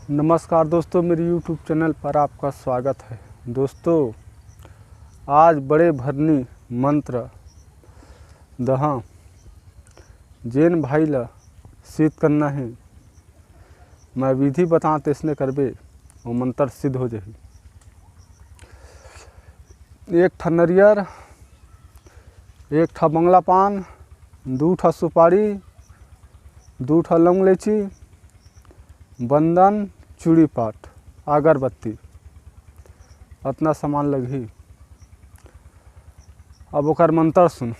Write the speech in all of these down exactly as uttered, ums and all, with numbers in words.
नमस्कार दोस्तों, मेरे YouTube चैनल पर आपका स्वागत है। दोस्तों, आज बड़े भरनी मंत्र दहा, जेन भाई ला सिद्ध करना है, मैं विधि बतां, तइसने करबे, वो मंत्र सिद्ध हो जाही। एक ठा नरियर, एक ठा बंगला पान, दू ठा सुपारी, दू ठा लौंग लेची, बंदन, चूड़ी पाट, अगरबत्ती, अतना सामान लगही। अब ओकर मंत्र सुन।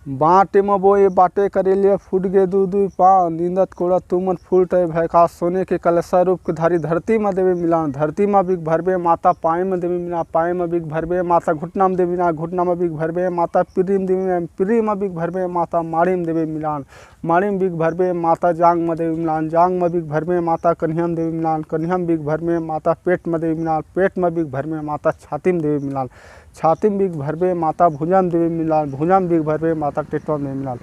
बाटे म बोए बाटे करेलिया, फूट गे दू दू पाँव, नींदत कोड़ा तुमन फूल टय भय का, सोने के कलसा रूप के धारी, धरती म देवे मिलान, धरती म बिग भरबे माता, पाए म देवे मिलान, पाए म बिग भरबे माता, घुटना म देवे मिलान, घुटना म बिग भरबे माता, पिरी म देवे मिलान, पिरी म बिग भरबे माता, माड़ी म देवे मिलान, माड़ी म बिग भरबे माता, जांग म देवे मिलान, जांग म बिग भरबे माता, कन्हिया म देवे मिलान, कन्हिया म बिग भरबे माता, पेट म देवे मिलान, पेट म बिग भरबे माता, छाती म देवे मिलान, छाती म बिग भरबे माता, भुजा म देवे मिलान, भुजा म बिग भरबे माता, टेटवा म देवे मिलान,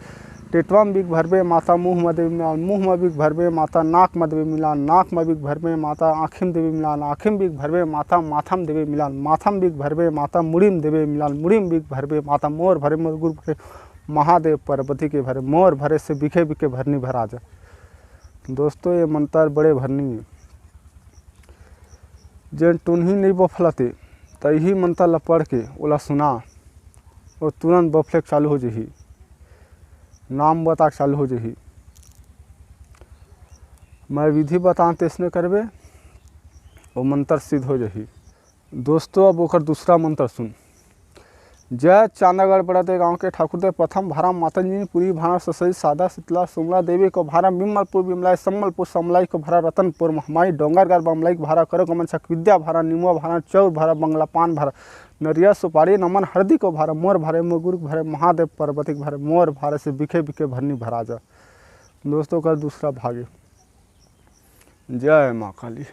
टेटवा म बिग भरबे माता, मुंह म देवे मिलान, मुंह म बिग भरबे माता, नाक म देवे मिलान, नाक म बिग भरबे माता, आंखी म देवे मिलान, आंखी म बिग भरबे माता, माथा म देवे मिलान, माथा म बिग भरबे माता, मुड़ी म देवे मिलान, मुड़ी म बिग भरबे माता, मोर भरे मोर गुरु भरे महादेव पार्वती के भरे, मोर भरे से बिखे बिखे भरनी भरा जा। दोस्तों, ये मंत्र बड़े भरनी है। जेन टुनही नइ बफलते, त इही मंत्र ला पढ़ के ओला सुना, वो तुरंत बफले के चालू हो जही, नाम बता के चालू हो जही। मैं विधि बतां, तइसने करबे, वो मंत्र सिद्ध हो जही। दोस्तों, अब ओकर दूसरा मंत्र सुन। जय चांदागढ़ बड़ा दे गांव के ठाकुर दे, प्रथम भारा माता जी पूरी भारा ससई सादा शीतला सोमला देवी को भारा, विमलपुर विमलाई, सम्मलपुर समलाई को भारा, रतनपुर महमाई, डोंगरगढ़ बमलाई को भारा, करो कमन छक विद्या भारा, निमुआ भारा, चौर भारा, बंगला पान भारा, नरिया सुपारी नमन हरदी को भारा, मोर भारे मोर गुरु भारे महादेव पार्वती के भारे, मोर भारे से बिखे बिखे भरनी भरा जा। दोस्तों, ओकर दूसरा भागे। जय माँ काली।